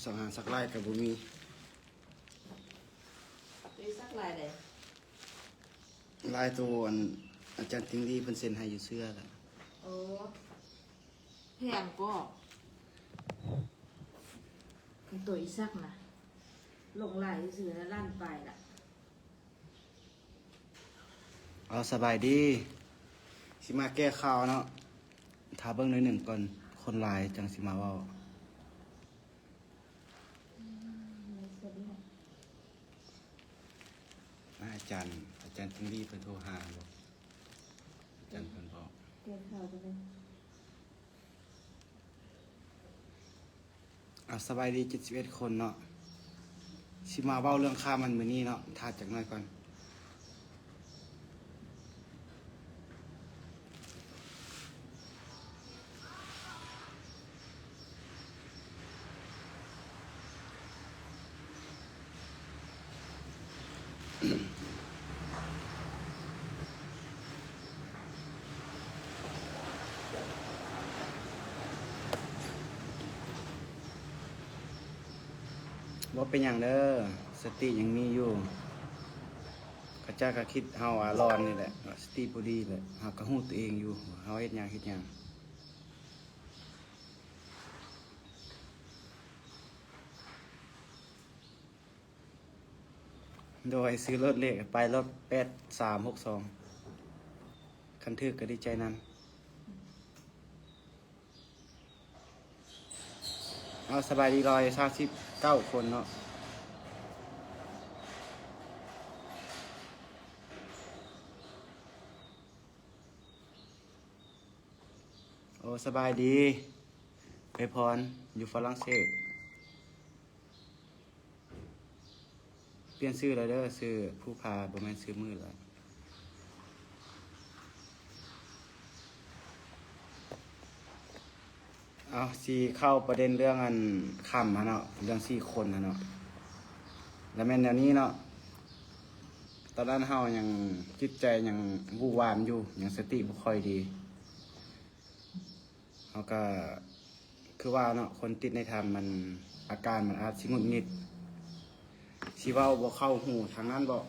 ສອງຫາສັກລາຍກໍບໍ່ມີ. ໄດ້ສັກລາຍໃດ? ລາຍໂຕອັນອາຈານຕິງລີເພິ່ນເຊັນໃຫ້ຢູ່ເສື້ອລະ. ໂອ້ ແພງກໍ ຄັນໂຕອີສັກນະ ລົງລາຍຊື່ໆນະ ລ້ານປາຍລະ. ເອົາ ສະບາຍດີ ຊິມາແກ້ຂ່າວເນາະ ຖ້າເບິ່ງໜ້ອຍໜຶ່ງກ່ອນ ຄົນຫຼາຍຈັ່ງຊິມາເວົ້າ. ອາຈານ ອາຈານຕິງລີເພິ່ນໂທຫາບໍ່? ອາຈານເພິ່ນບອກ ແກ້ຂ່າວໄປເລີຍ. ອາ ສະບາຍດີເຈັດສິບເອັດຄົນເນາະ ຊິມາເວົ້າເລື່ອງຂ່າວມັນມື້ນີ້ເນາະ ຖ້າຈັກໜ້ອຍກ່ອນ. ບໍ່ເປັນຫຍັງເດີ ສະຕິຍັງມີຢູ່. ເຂົາເຈົ້າກໍຄິດເຮົາວ່າຫຼອນນີ້ແຫຼະ ສະຕິບໍ່ດີແຫຼະ ເຮົາກໍຮູ້ຕົວເອງຢູ່ ເຮົາເຮັດຫຍັງເຮັດຫຍັງ. ໂດຍ ຊື້ລົດເລກໄປ ລົດແປດສາມຫົກສອງ ຄັນຖືກກໍດີໃຈນຳ. ເອົາ ສະບາຍດີ ຮ້ອຍສາມສິບເກົ້າຄົນເນາະ. ໂອ ສະບາຍດີ ໄພພອນ ຢູ່ຝຣັ່ງເສດ. ປ່ຽນຊື່ແລ້ວເດີ ຊື່ພູຜາ ບໍ່ແມ່ນຊື່ມືດແລ້ວ. ເອົາ ຊິເຂົ້າປະເດັນເລື່ອງອັນຄຳຫັ້ນເນາະ ເລື່ອງສີ່ຄົນຫັ້ນເນາະ ລະແມ່ນແນວນີ້ເນາະ. ຕອນນັ້ນເຮົາຍັງ ຈິດໃຈຍັງວູ່ວາມຢູ່ ຍັງສະຕິບໍ່ຄ່ອຍດີ. ເຮົາກະຄືວ່າເນາະ ຄົນຕິດໃນຖ້ຳມັນ ອາການມັນອາດຊິຫງຸດຫງິດ ຊິເວົ້າບໍ່ເຂົ້າຫູທາງນັ້ນເບາະ.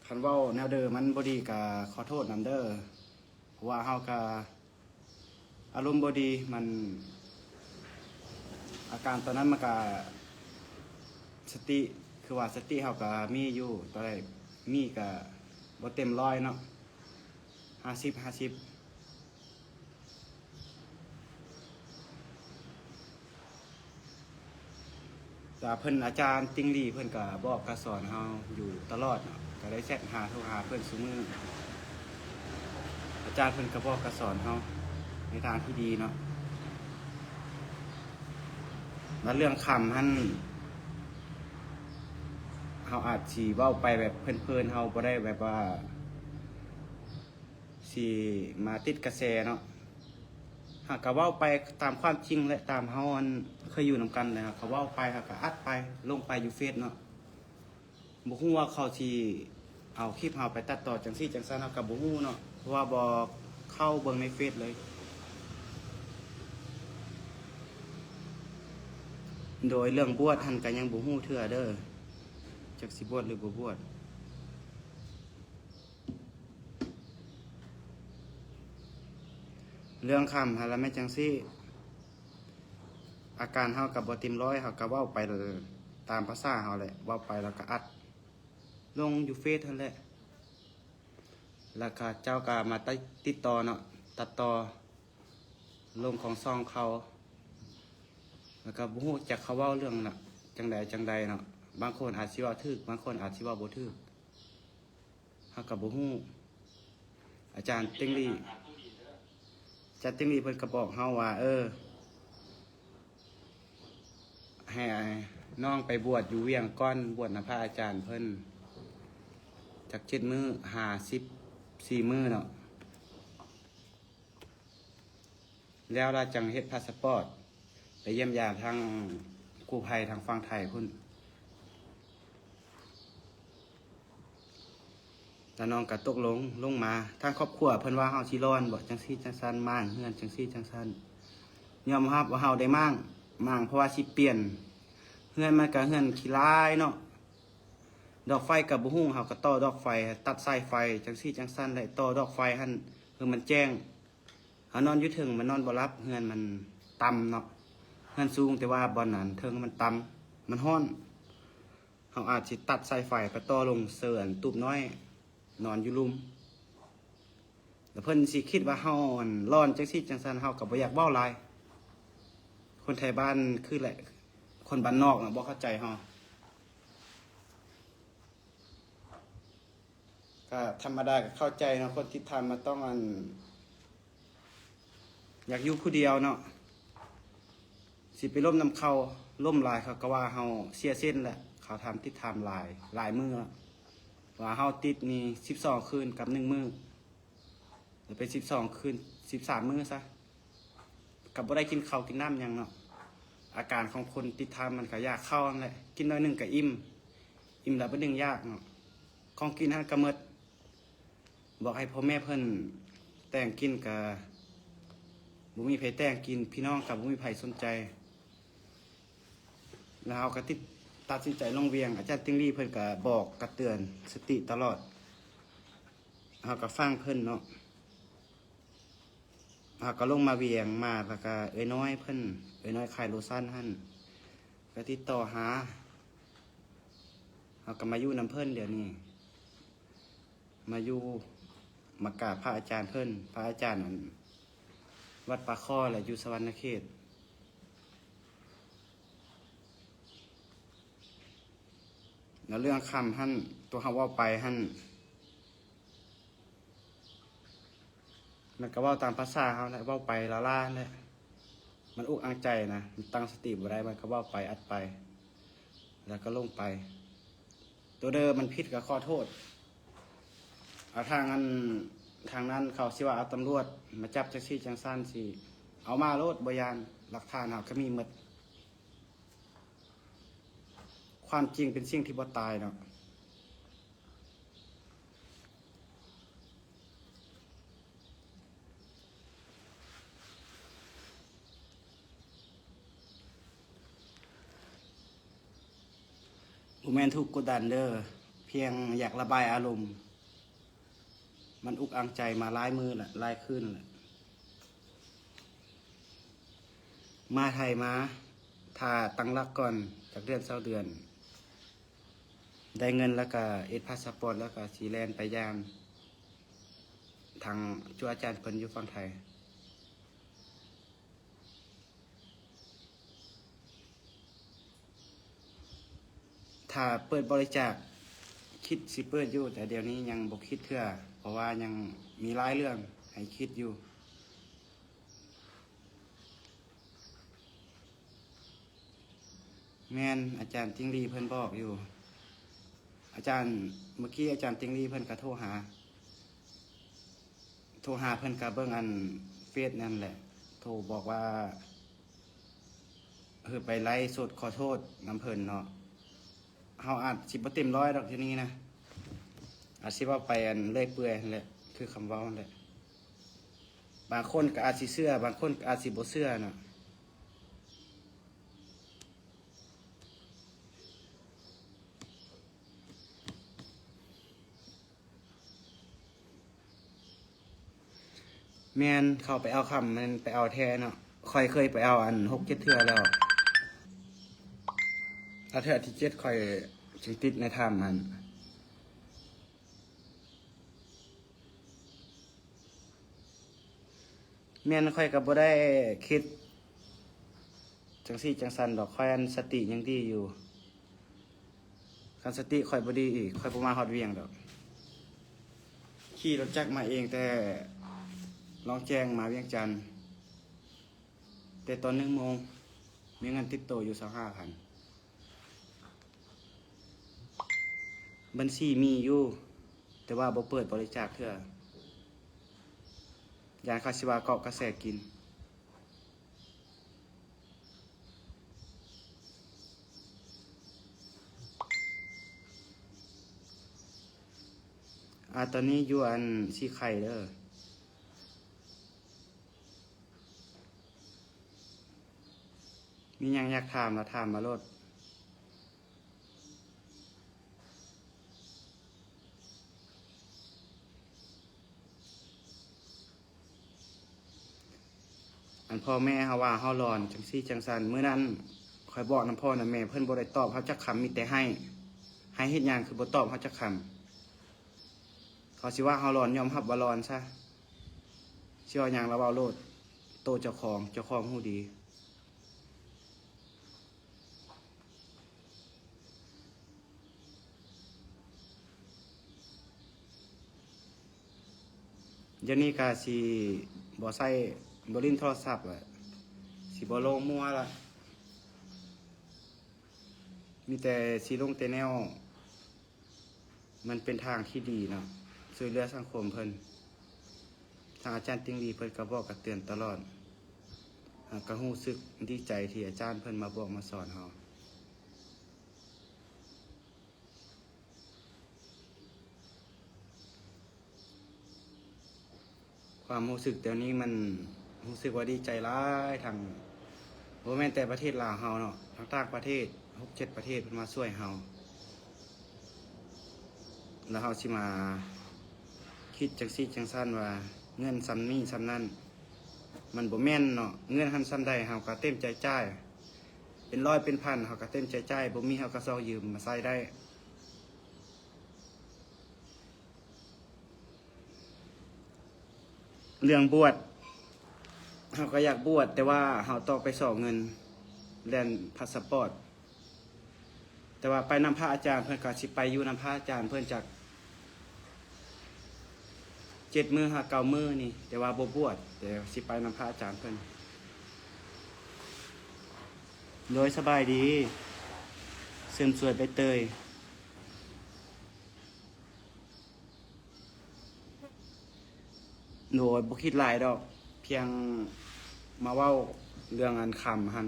ຄັນເວົ້າແນວເດີມັນບໍ່ດີກະຂໍໂທດນຳເດີ ເພາະວ່າເຮົາກະອາລົມບໍ່ດີ ມັນ ອາການຕອນນັ້ນມັນກະ ສະຕິ ຄືວ່າສະຕິເຮົາກະມີຢູ່ ຕອນແລກມີກະບໍ່ເຕັມຮ້ອຍເນາະ ຫ້າສິບ ຫ້າສິບ. ກະເພິ່ນ ອາຈານຕິງລີເພິ່ນກະບອກກະສອນເຮົາຢູ່ຕະຫຼອດເນາະ ກະໄດ້ແຊັດຫາໂທຫາເພິ່ນຊຸມື້. ອາຈານເພິ່ນກະບອກກະສອນເຮົາໃນທາງທີ່ດີເນາະ. ມາເລື່ອງຄຳຫັ້ນ ເຮົາອາດຊິເວົ້າໄປແບບເພີນໆ ເຮົາບໍ່ໄດ້ແບບວ່າ ຊິມາຕິດກະແສເນາະ ເຮົາກະເວົ້າໄປຕາມຄວາມຈິງແຫຼະ ຕາມເຮົາອັນເຄີຍຢູ່ນຳກັນແຫຼະ ເຮົາກະເວົ້າໄປ ເຮົາກະອັດໄປ ລົງໄປຢູ່ເຟສເນາະ. ບໍ່ຮູ້ວ່າເຂົາຊິເອົາຄລິບເຮົາໄປຕັດຕໍ່ຈັ່ງຊີ້ຈັ່ງຊັ້ນ ເຮົາກະບໍ່ຮູ້ເນາະ ເພາະວ່າບໍ່ເຂົ້າເບິ່ງໃນເຟສເລີຍ. ໂດຍເລື່ອງບວດຫັ້ນກະຍັງບໍ່ຮູ້ເທື່ອເດີ ຈັກຊິບວດຫຼືບໍ່ບວດ. ເລື່ອງຄຳຫັ້ນລະແມ່ນຈັ່ງຊີ້ ອາການເຮົາກະບໍ່ເຕັມຮ້ອຍ ເຮົາກະເວົ້າໄປຕາມພາສາເຮົາແຫຼະ ເວົ້າໄປແລ້ວກະອັດລົງຢູ່ເຟສຫັ້ນແຫຼະ ແລ້ວເຂົາເຈົ້າກະມາຕິດຕໍ່ເນາະ ຕັດຕໍ່ລົງຂອງຊ່ອງເຂົາ ແລ້ວກະບໍ່ຮູ້ຈັກເຂົາເວົ້າເລື່ອງນະ ຈັ່ງໃດຈັ່ງໃດເນາະ ບາງຄົນອາດຊິເວົ້າຖືກ ບາງຄົນອາດຊິເວົ້າບໍ່ຖືກ. ເຮົາກໍບໍ່ຮູ້ ອາຈານຕິງລີ ອາຈານຕິງລີເພິ່ນກໍບອກເຮົາວ່າ ເອີ ໃຫ້ນ້ອງໄປບວດຢູ່ວຽງກ່ອນ ບວດນຳພະອາຈານເພິ່ນຈັກເຈັດມື້ ຫ້າສິບສີ່ມື້ເນາະ ແລ້ວລະຈັ່ງເຮັດພາສະປອດ ໄປຢ້ຽມຢາມທາງກູ້ໄພທາງຝັ່ງໄທພຸ້ນ. ລະນ້ອງກໍຕົກລົງ ລົງມາ ທາງຄອບຄົວເພິ່ນວ່າເຮົາຊິຫຼອນບໍ ຈັ່ງຊີ້ຈັ່ງຊັ້ນ ມ້າງເຮືອນຈັ່ງຊີ້ຈັ່ງຊັ້ນ ຍອມຮັບວ່າເຮົາໄດ້ມ້າງ ໝັ້ງ ເພາະວ່າຊິປ່ຽນ. ເຮືອນມັນກະເຮືອນຂີ້ລາຍເນາະ, ດອກໄຟກະບໍ່ຮຸ່ງ, ເຮົາກະຕໍ່ດອກໄຟ, ຕັດສາຍໄຟຈັ່ງຊີ້ຈັ່ງຊັ້ນ ແລະ ຕໍ່ດອກໄຟຫັ້ນໃຫ້ມັນແຈ້ງ. ເຮົານອນຢູ່ເທິງມັນນອນບໍ່ຫຼັບ, ເຮືອນມັນຕ່ຳເນາະ, ເຮືອນສູງແຕ່ວ່າບ່ອນອັນເທິງມັນຕ່ຳ, ມັນຮ້ອນ. ເຮົາອາດຊິຕັດສາຍໄຟໄປຕໍ່ລົງເຊີອັນຕູບນ້ອຍ, ນອນຢູ່ລຸ່ມ. ແລ້ວເພິ່ນຊິຄິດວ່າເຮົາອັນຫຼອນຈັ່ງຊີ້ຈັ່ງຊັ້ນ, ເຮົາກໍບໍ່ຢາກເວົ້າຫຼາຍ. ຄົນໄທບ້ານຄືແຫຼະ, ຄົນບ້ານນອກນະ ບໍ່ເຂົ້າໃຈເຮົາ. ກໍທຳມະດາກໍເຂົ້າໃຈເນາະ, ຄົນຕິດຖ້ຳມັນຕ້ອງອັນ ຢາກຢູ່ຜູ້ດຽວເນາະ, ຊິໄປລົມນຳເຂົາ, ລົມຫຼາຍເຂົາກໍວ່າເຮົາເສຍເສັ້ນແຫຼະ. ເຂົາຖາມ ຕິດຖ້ຳຫຼາຍ ຫຼາຍມື້ແລ້ວ, ວ່າເຮົາຕິດນີ້ສິບສອງຄືນກັບໜຶ່ງມື້, ແລ້ວເປັນສິບສອງຄືນ ສິບສາມມື້ຊະ, ກໍບໍ່ໄດ້ກິນເຂົ້າກິນນ້ຳຫຍັງເນາະ. ອາການຂອງຄົນຕິດຖ້ຳມັນກໍຢາກເຂົ້າຫັ້ນແຫຼະ, ກິນໜ້ອຍໜຶ່ງກໍອີ່ມ, ອີ່ມແລ້ວບາດໜຶ່ງຢາກເນາະ, ຂອງກິນຫັ້ນກໍໝົດ. ບອກໃຫ້ພໍ່ແມ່ເພິ່ນແຕ່ງກິນກະບໍ່ມີໃຜແຕ່ງກິນ, ພີ່ນ້ອງກະບໍ່ມີໃຜສົນໃຈ. ແລ້ວເຮົາກະຕິດ ຕັດສິນໃຈລົງວຽງ. ອາຈານຕິ່ງລີເພິ່ນກະບອກກະເຕືອນສະຕິຕະຫຼອດ, ເຮົາກະຟັງເພິ່ນເນາະ. ເຮົາກະລົງມາວຽງມາ, ແລ້ວກະເອື້ອຍນ້ອຍເພິ່ນ, ເອື້ອຍນ້ອຍຂາຍໂລຊັນຫັ້ນ ກະຕິດຕໍ່ຫາ, ເຮົາກະມາຢູ່ນຳເພິ່ນດຽວນີ້. ມາຢູ່ ມາກາບພະອາຈານເພິ່ນ, ພະອາຈານອັນ ວັດປາຄໍ້ ແລະ ຢູ່ສະຫວັນນະເຂດ. ແລ້ວເລື່ອງຄຳຫັ້ນ ຕົວເຮົາເວົ້າໄປຫັ້ນ ມັນກໍເວົ້າຕາມພາສາເຮົາແຫຼະ, ເວົ້າໄປລ້າໆແຫຼະ. ມັນອຸກອັ່ງໃຈນະ, ມັນຕັ້ງສະຕິບໍ່ໄດ້, ມັນກໍເວົ້າໄປ ອັດໄປ ແລ້ວກໍຫຼົງໄປ. ຕົວເດີມັນຜິດກໍຂໍໂທດ. ເອົາທາງອັນ ທາງນັ້ນເຂົາຊິວ່າເອົາຕຳຫຼວດມາຈັບຈັ່ງຊີ້ຈັ່ງຊັ້ນ, ຊິເອົາມາໂລດ ບໍ່ຢ້ານ, ຫຼັກຖານເຮົາກໍມີໝົດ. ຄວາມຈິງເປັນສິ່ງທີ່ບໍ່ຕາຍເນາະ. ບໍ່ແມ່ນຖືກກົດດັນເດີ, ພຽງຢາກລະບາຍອາລົມ. ມັນອຸກອັ່ງໃຈມາຫຼາຍມື້ລະ, ຫຼາຍຄືນລະ. ມາໄທມາ, ຖ້າຕັ້ງຫຼັກກ່ອນ ຈັກເດືອນ ຊາວເດືອນ, ໄດ້ເງິນແລ້ວກະເຮັດພາສະປອດ ແລ້ວກະຊິແລ່ນໄປຢາມທາງຈຸອາຈານເພິ່ນຢູ່ຝັ່ງໄທ. ຖ້າເປີດບໍລິຈາກ ຄິດຊິເປີດຢູ່, ແຕ່ດຽວນີ້ຍັງບໍ່ຄິດເທື່ອ, ເພາະວ່າຍັງມີຫຼາຍເລື່ອງໃຫ້ຄິດຢູ່. ແມ່ນ, ອາຈານຕິ່ງລີເພິ່ນບອກຢູ່. ອາຈານ, ເມື່ອກີ້ອາຈານຕິ່ງລີເພິ່ນກະໂທຫາ, ໂທຫາເພິ່ນກະເບິ່ງອັນເຟສນັ້ນແຫຼະ, ໂທບອກວ່າຄືໄປໄລຟ໌ສົດຂໍໂທດນຳເພິ່ນເນາະ. ເຮົາອາດຊິບໍ່ເຕັມຮ້ອຍດອກທີ່ນີ້ນະ, ອາດຊິເວົ້າໄປອັນເລື້ອຍເປື່ອຍຫັ້ນແຫຼະ, ຄືຄຳເວົ້າຫັ້ນແຫຼະ. ບາງຄົນກໍອາດຊິເຊື່ອ, ບາງຄົນກໍອາດຊິບໍ່ເຊື່ອນະ. ແມ່ນ, ເຂົ້າໄປເອົາຄຳ, ແມ່ນໄປເອົາແທ້ເນາະ. ຂ້ອຍເຄີຍໄປເອົາອັນຫົກເຈັດເທື່ອແລ້ວ, ແລ້ວເທື່ອທີເຈັດຂ້ອຍຈຶ່ງຕິດໃນຖ້ຳຫັ້ນ. ແມ່ນ, ຂ້ອຍກໍບໍ່ໄດ້ຄິດຈັ່ງຊີ້ຈັ່ງຊັ້ນດອກ, ຂ້ອຍອັນສະຕິຍັງດີຢູ່. ຄັນສະຕິຂ້ອຍບໍ່ດີອີກ, ຂ້ອຍບໍ່ມາຮອດວຽງດອກ. ຂີ່ລົດຈັກມາເອງແຕ່ລອງແຈ້ງມາວຽງຈັນ, ແຕ່ຕອນໜຶ່ງໂມງ, ມີເງິນຕິດໂຕຢູ່ຊາວຫ້າພັນ. ບັນຊີມີຢູ່, ແຕ່ວ່າບໍ່ເປີດບໍລິຈາກເທື່ອ, ຢ້ານເຂົາຊິວ່າເກາະກະແສກິນ. ອາ, ຕອນນີ້ຢູ່ອັນສີໄຄເດີ. ມີຫຍັງຢາກຖາມລະຖາມມາໂລດ. ອັນພໍ່ແມ່ເຮົາວ່າເຮົາຫຼອນ ຈັ່ງຊີ້ຈັ່ງຊັ້ນ. ມື້ນັ້ນຂ້ອຍບອກນຳພໍ່ນຳແມ່ ເພິ່ນບໍ່ໄດ້ຕອບເຮົາຈັກຄຳ ມີແຕ່ໄຫ້. ໄຫ້ເຮັດຫຍັງ ຄືບໍ່ຕອບເຮົາຈັກຄຳ? ເຂົາຊິວ່າເຮົາຫຼອນ ຍອມຮັບວ່າຫຼອນຊະ. ຊິເວົ້າຫຍັງລະເວົ້າໂລດ. ໂຕເຈົ້າຂອງ ເຈົ້າຂອງຮູ້ດີ. ດຽວນີ້ກະຊິບໍ່ໃຊ້ ບໍ່ຫຼິ້ນໂທລະສັບລະ ຊິບໍ່ລົງມົວລະ ມີແຕ່ຊິລົງແຕ່ແນວ ມັນເປັນທາງທີ່ດີເນາະ ຊ່ວຍເຫຼືອສັງຄົມເພິ່ນ. ທາງອາຈານຕິ່ງລີເພິ່ນກະບອກກະເຕືອນຕະຫຼອດ. ເຮົາກະຮູ້ສຶກດີໃຈທີ່ອາຈານເພິ່ນມາບອກມາສອນເຮົາ. ຄວາມຮູ້ສຶກດຽວນີ້ມັນຮູ້ສຶກວ່າດີໃຈຫຼາຍ ທັງ ບໍ່ແມ່ນແຕ່ປະເທດລາວເຮົາເນາະ ທັງຕ່າງປະເທດ ຫົກເຈັດປະເທດເພິ່ນມາຊ່ວຍເຮົາ. ແລ້ວເຮົາຊິມາຄິດຈັ່ງຊີ້ຈັ່ງຊັ້ນວ່າ ເງິນສ່ຳນີ້ສ່ຳນັ້ນ ມັນບໍ່ແມ່ນເນາະ. ເງິນຫັ້ນສ່ຳໃດເຮົາກະເຕັມໃຈຈ່າຍ ເປັນຮ້ອຍເປັນພັນເຮົາກະເຕັມໃຈຈ່າຍ ບໍ່ມີເຮົາກະຊອກຢືມມາໃຊ້ໄດ້. ເລື່ອງບວດ ເຮົາກະຢາກບວດ ແຕ່ວ່າເຮົາຕ້ອງໄປຊອກເງິນ ແລ່ນພາສະປອດ. ແຕ່ວ່າໄປນຳພະອາຈານ ເພິ່ນກະຊິໄປຢູ່ນຳພະອາຈານເພິ່ນຈັກເຈັດມື້ຫາເກົ້າມື້ນີ້ ແຕ່ວ່າບໍ່ບວດ ແຕ່ຊິໄປນຳພະອາຈານເພິ່ນ. ໂດຍ ສະບາຍດີ ເສີມສວຍໃບເຕີຍ. ໂດຍ ບໍ່ຄິດຫຼາຍດອກ ພຽງມາເວົ້າເລື່ອງອັນຄຳຫັ້ນ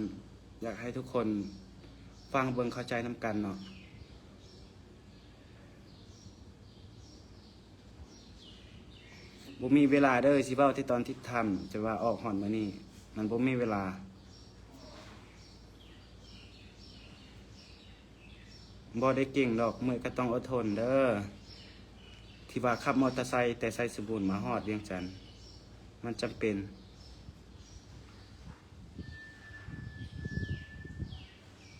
ຢາກໃຫ້ທຸກຄົນຟັງເບິ່ງເຂົ້າໃຈນຳກັນເນາະ. ບໍ່ມີເວລາເດີ ຊິເວົ້າແຕ່ຕອນຕິດຖ້ຳ ຈະວ່າອອກຮອດມື້ນີ້ ມັນບໍ່ມີເວລາ. ບໍ່ໄດ້ເກັ່ງດອກ ເມື່ອຍກະຕ້ອງອົດທົນເດີ. ທີ່ວ່າຂັບມໍເຕີໄຊແຕ່ໄຊສົມບູນມາຮອດວຽງຈັນ ມັນຈຳເປັນ.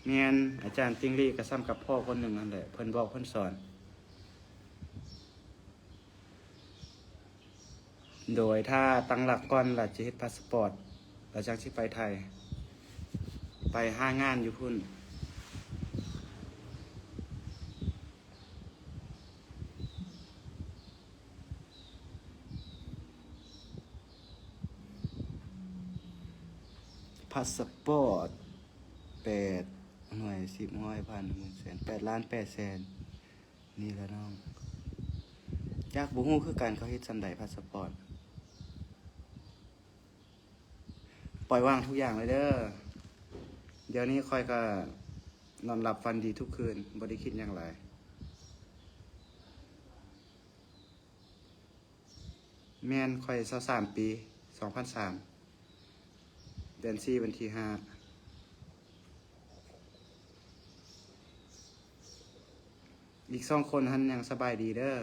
ແມ່ນ ອາຈານຕິ່ງລີກະສ່ຳກັບພໍ່ຄົນໜຶ່ງຫັ້ນແຫຼະ ເພິ່ນບອກເພິ່ນສອນ. ໂດຍ ຖ້າຕັ້ງຫຼັກກ່ອນ ລະຈະເຮັດພາສະປອດ ລະຈັ່ງຊິໄປໄທ ໄປຫາງານຢູ່ພຸ້ນ. ພາສະປອດ ແປດ ໜ່ວຍ ສິບ ຮ້ອຍ ພັນ ໝື່ນ ແສນ ແປດລ້ານແປດແສນ. ນີ້ລະນ້ອງ ຈັກບໍ່ຮູ້ຄືກັນ ເຂົາເຮັດສ່ຳໃດພາສະປອດ. ປ່ອຍວາງທຸກຢ່າງເລີຍເດີ. ດຽວນີ້ຂ້ອຍກະນອນຫຼັບຝັນດີທຸກຄືນ ບໍ່ໄດ້ຄິດຫຍັງຫຼາຍ. ແມ່ນ ຂ້ອຍຊາວສາມປີ ສອງພັນສາມ ເດືອນສີ່ ວັນທີຫ້າ. ອີກສອງຄົນຫັ້ນຍັງສະບາຍດີເດີ.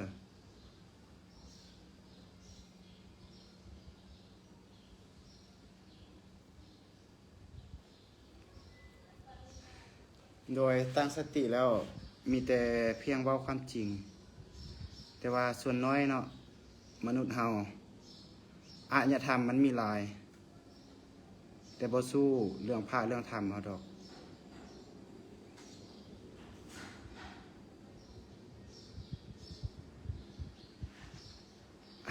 ໂດຍຕັ້ງສະຕິແລ້ວ ມີແຕ່ພຽງເວົ້າຄວາມຈິງ, ແຕ່ວ່າສ່ວນນ້ອຍເນາະ ມະນຸດເຮົາ ອາຍະທຳມັນມີຫຼາຍ, ແຕ່ບໍ່ສູ້ເລື່ອງພະເລື່ອງທຳເຮົາດອກ.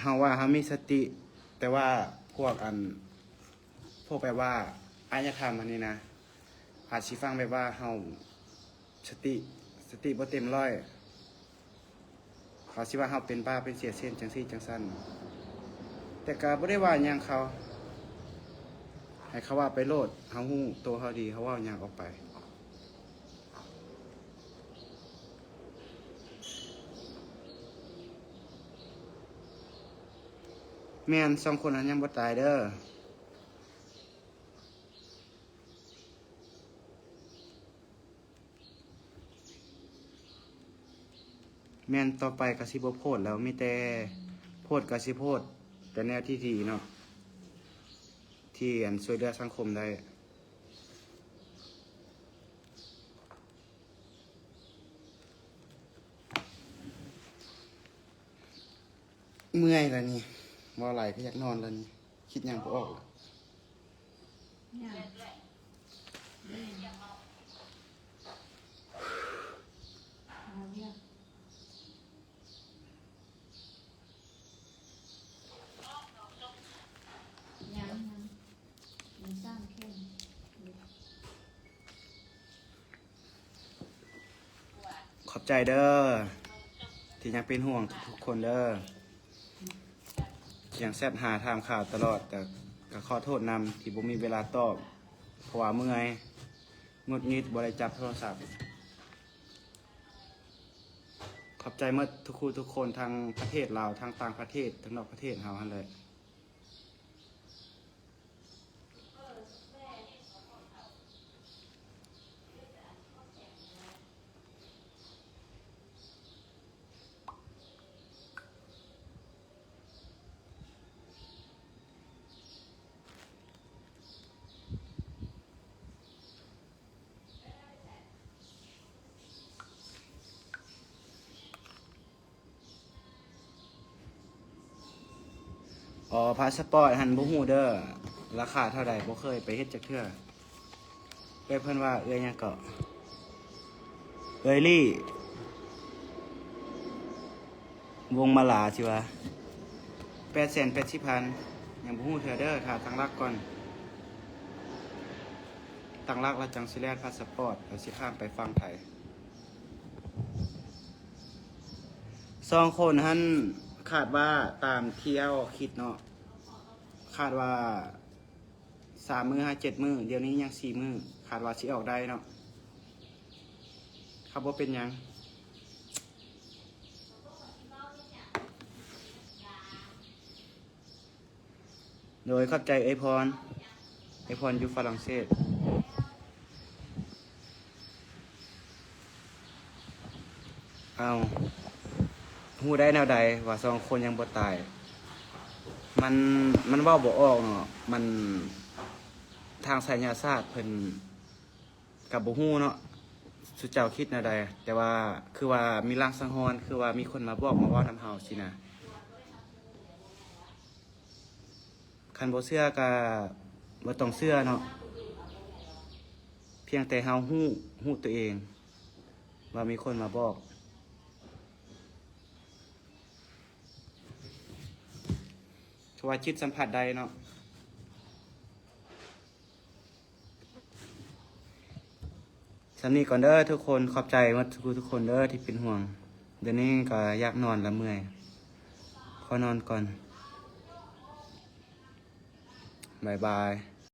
ເຮົາວ່າເຮົາມີສະຕິ, ແຕ່ວ່າພວກອັນ ພວກແບບວ່າອາຍະທຳອັນນີ້ນະ ອາດຊິຟັງແບບວ່າເຮົາສະຕິ ສະຕິບໍ່ເຕັມຮ້ອຍ, ເຂົາຊິວ່າເຮົາເປັນບ້າເປັນເສຍເສັ້ນ ຈັ່ງຊີ້ຈັ່ງຊັ້ນ, ແຕ່ກະບໍ່ໄດ້ວ່າຫຍັງເຂົາ, ໃຫ້ເຂົາເວົ້າໄປໂລດ, ເຮົາຮູ້ໂຕເຮົາດີ ເຮົາເວົ້າຫຍັງອອກໄປ. ແມ່ນ ສອງຄົນຫັ້ນຍັງບໍ່ຕາຍເດີ. ແມ່ນຕໍ່ໄປກໍຊິບໍ່ໂພດແລ້ວ ມີແຕ່ໂພດກໍຊິໂພດແຕ່ແນວທີ່ດີເນາະ ທີ່ອັນຊ່ວຍເຫຼືອສັງຄົມໄດ້. ເມື່ອຍລະນີ້ ເວົ້າຫຼາຍກໍຢາກນອນລະນີ້ ຄິດຫຍັງບໍ່ອອກລະ. ຂອບໃຈເດີ ທີ່ຍັງເປັນຫ່ວງທຸກໆຄົນເດີ ທີ່ຍັງແຊັດຫາຖາມຂ່າວຕະຫຼອດ ແຕ່ກໍຂໍໂທດນຳທີ່ບໍ່ມີເວລາຕອບ ເພາະວ່າເມື່ອຍ ຫງຸດຫງິດ ບໍ່ໄດ້ຈັບໂທລະສັບ. ຂອບໃຈໝົດທຸກຜູ້ທຸກຄົນ ທັງປະເທດລາວ ທັງຕ່າງປະເທດ ທັງນອກປະເທດເຮົາຫັ້ນແຫຼະ. ອໍ ພາສະປອດຫັ້ນບໍ່ຮູ້ເດີ ລາຄາເທົ່າໃດ ບໍ່ເຄີຍໄປເຮັດຈັກເທື່ອ. ເອື້ອຍເພິ່ນວ່າ ເອື້ອຍຫຍັງເກາະ ເອື້ອຍລີ້ ວົງມາລາຊິວ່າ ແປດແສນແປດສິບພັນ ຍັງບໍ່ຮູ້ເທື່ອເດີ ຖ້າຕັ້ງຫຼັກກ່ອນ ຕັ້ງຫຼັກແລ້ວຈັ່ງຊິແລ່ນພາສະປອດ ແລ້ວຊິຂ້າມໄປຝັ່ງໄທ. ສອງຄົນຫັ້ນ ຄາດວ່າຕາມທີ່ເຮົາຄິດເນາະ ຄາດວ່າສາມມື້ຫາເຈັດມື້ ດຽວນີ້ຍັງສີ່ມື້ ຄາດວ່າຊິອອກໄດ້ເນາະ ຄັນບໍ່ເປັນຫຍັງ. ໂດຍ ຂອບໃຈເອື້ອຍພອນ ເອື້ອຍພອນຢູ່ຝຣັ່ງເສດ. ເອົ້າ ຮູ້ໄດ້ແນວໃດວ່າສອງຄົນຍັງບໍ່ຕາຍ? ມັນ ມັນເວົ້າບໍ່ອອກເນາະ ມັນ ທາງໄສຍະສາດເພິ່ນກໍບໍ່ຮູ້ເນາະ ສຸເຈົ້າຄິດແນວໃດ? ແຕ່ວ່າຄືວ່າມີລາງສັງຫອນ ຄືວ່າມີຄົນມາບອກມາເວົ້ານຳເຮົາຊີ້ນະ. ຄັນບໍ່ເຊື່ອກໍບໍ່ຕ້ອງເຊື່ອເນາະ ພຽງແຕ່ເຮົາຮູ້ ຮູ້ຕົວເອງວ່າມີຄົນມາບອກ ຄືວ່າຈິດສຳຜັດໄດ້ເນາະ. ສ່ຳນີ້ກ່ອນເດີທຸກຄົນ ຂອບໃຈໝົດທຸກຜູ້ທຸກຄົນເດີທີ່ເປັນຫ່ວງ. ດຽວນີ້ກໍຢາກນອນລະເມື່ອຍ ຂໍນອນກ່ອນ ບາຍບາຍ.